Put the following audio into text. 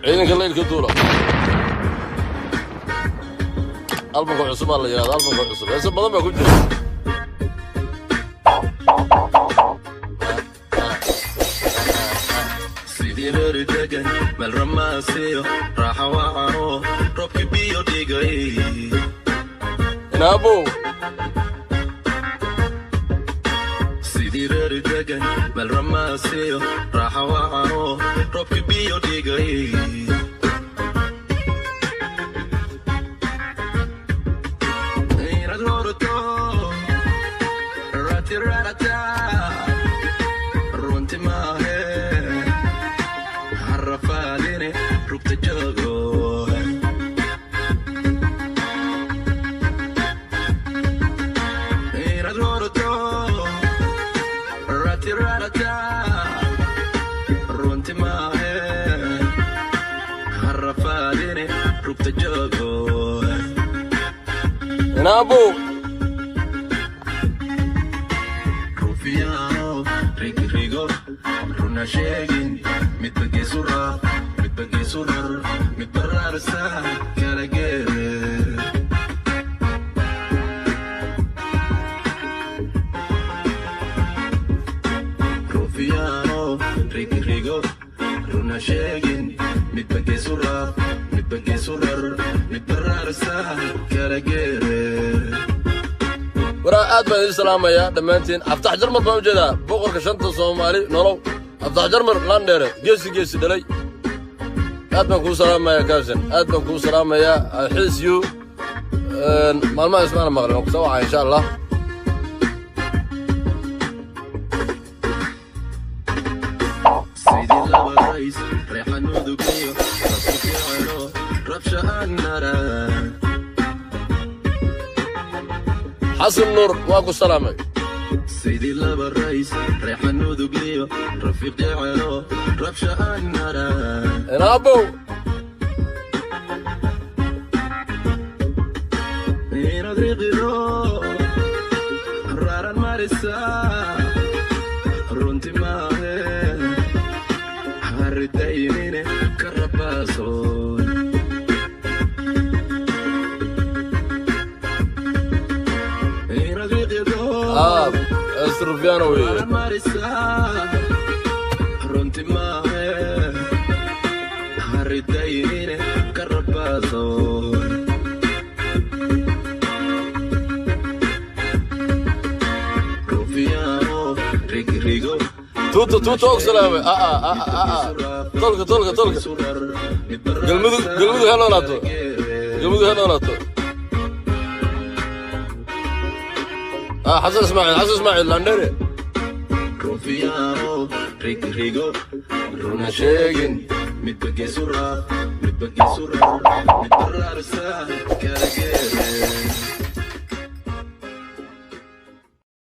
Ciidanka Leylka Duula, albamka cusub baa la yidhahda. Albamka cusub heese badan baa ku jira. Sidii reeri degan meel ramaasiyo raaxa wacano roobki biyo dhigay. Inaabow. Sidii reeri degan meel ramaasiyo raaxa wacano roobki biyo dhigay. Inaad roorto ratirarata runti maahe harafaadine rugta joogo. Inaad roorto ratirarata runti maahe harafaadine rugta joogo. Inaabow. Rufiyaano rigrigo runa sheegin, midba geesu raaf, midba geesu rar, midba raarsa kala geere. Rufiyaano rigrigo runa sheegin, midba geesu raaf, midba geesu rar, midba raarsa kala geere. Waraa, aad baan idiin salaamayaa dhammaantiin. Aftax Jarmar baan u jeedaa, boqorka shanta Soomaali nolow. Aftax Jarmar landheere, geesi geesi dhalay, aad baan kuu salaamayaa. Kaabsan, aad baan kuu salaamayaa. Xiisyu maalmaha ismaana maqlin, waan kusoo wacaa insha Allah. Sidii laba rays reexan udugiyo rasku ficilo rabsha aan nara. Xasan Nuur, waa ku salaamay. Sidii laba rays reexan udugliyo rafiiq jecelo rabsha aan nara. Inaabow. Inaad riqido raran marisa runti maahe haridaynine ka rabaasoon. Inaad riqido Rufiano weeye. raran marisa runti maahe haridaynine ka rabaasoon. Rufiano rigrigo. Tuuta, Tuuta og salaamay. Tolka, tolka, tolka. Galmudug, Galmudug ha noolaato, Galmudug ha noolaato. Xasan Ismaaciil, Xasan Ismaaciil landheere. Rufiano rigrigo runa sheegin, midba geesu raaf, midba geesu rar, midba raarsa kala geere.